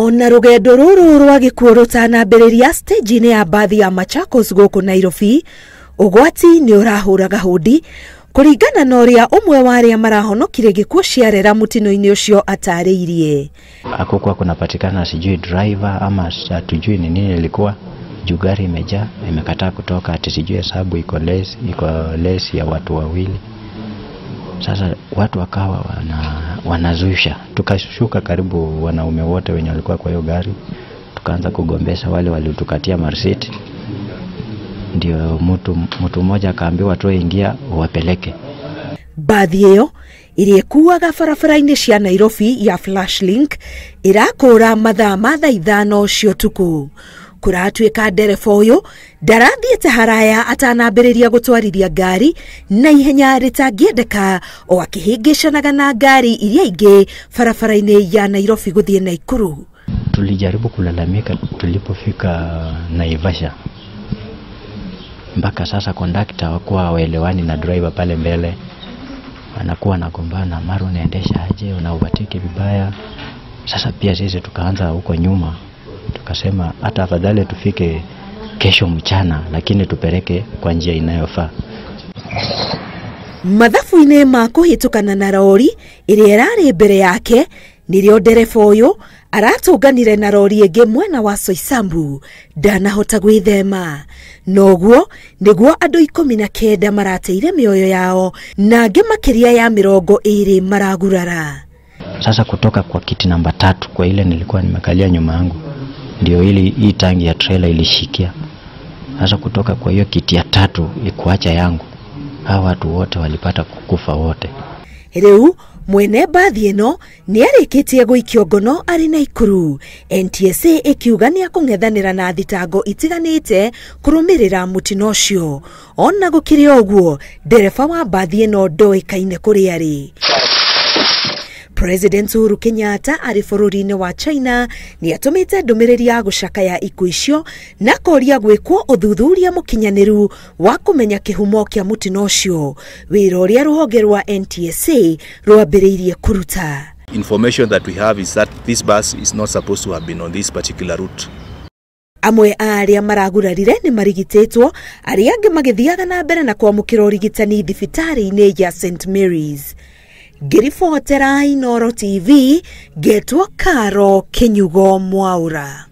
Ona rũgendo rũrũ rwa gĩkuũ rũtanambĩrĩria stage-inĩ ya mbathi ya Machakos gũkũ Nairobi, ũgwati nĩ ũrahũraga hũndi kũringana na ũrĩa ũmwe wa arĩa marahonokire gĩkuũ ciarera mũtino-inĩ ũcio atarĩirie. Hakukuwa kunapatikana sijui driver ama hatujui ni nini ilikuwa juu gari imejaa imekataa kutoka, ati sijui hesabu iko less ya watu wawili. Sasa watu wakawa wanazusha, tukashuka karibu wanaume wote wenye walikuwa kwa hiyo gari, tukaanza kugombesha wale waliotukatia marisiti. Ndio mtu mmoja akaambiwa tu ingia uwapeleke. Mbathi ĩyo ĩrĩa ĩkuaga barabara-inĩ cia Nairobi ya Flashlink ĩrakũra mathaa ma thaa 5 cia ũtukũ. Kũratuĩka ndereba ũyũ ndarathiĩte haraya atanambĩrĩria gũtwarithia ngari na ihenya rĩtangĩendeka o akĩhĩngĩcanaga na ngari iria ingĩ barabara-inĩ ya Nairobi gũthiĩ Naikuru. Tulijaribu kulalamika tulipofika Naivasha, mpaka sasa kondakta hawakuwa hawaelewani na driver pale mbele, wanakuwa wanagombana, mara unaendesha aje, una overtake vibaya. Sasa pia sisi tukaanza huko nyuma, tukasema hata afadhali tufike kesho mchana, lakini tupeleke kwa njia inayofaa. Mathabu-inĩ ma kũhĩtũkana na rori ĩrĩa ĩrarĩ mbere yake nĩrĩo ndereba ũyũ aratũnganire na rori ĩngĩ mwena wa Soisambu, ndanahota gwĩthema, noguo nĩguo andũ 19 marateire mĩoyo yao na angĩ makĩria ya 20 maragurara. Sasa kutoka kwa kiti namba 3 kwa ile nilikuwa nimekalia nyuma yangu, ndio ili hii tangi ya trailer ilishikia. Sasa kutoka kwa hiyo kiti ya tatu ikuacha yangu, hawa watu wote walipata kukufa wote. Rĩu mwene mbathi ĩno nĩ arĩkĩtie gũikio ngono arĩ Naikuru, NTSA ĩkiuga nĩ akũng'ethanĩra na thitango itiganĩte kũrũmĩrĩra mũtino ũcio. Ona gũkĩrĩ ũguo, ndereba wa mbathi ĩno ndoĩkaine kũrĩa arĩ. President Uhuru Kenyatta arĩ bũrũri-inĩ wa China nĩ atũmĩte ndũmĩrĩri ya gũcakaya ikuũ icio na koria gwĩkwo ũthuthuria mũkinyanĩru wa kũmenya kĩhumo kĩa mũtino ũcio, wĩra ũrĩa rũhonge rwa NTSA rwambĩrĩirie kũruta. Information that we have is that this bus is not supposed to have been on this particular route. Amwe a arĩa maragurarire nĩ marigitĩtwo, arĩa angĩ magĩthiaga na mbere na kwamũkĩra ũrigitani thibitarĩ-inĩ ya St Mary's. Ngĩribotera Inooro TV, ngetwo Karo Kinyugo Mwaura.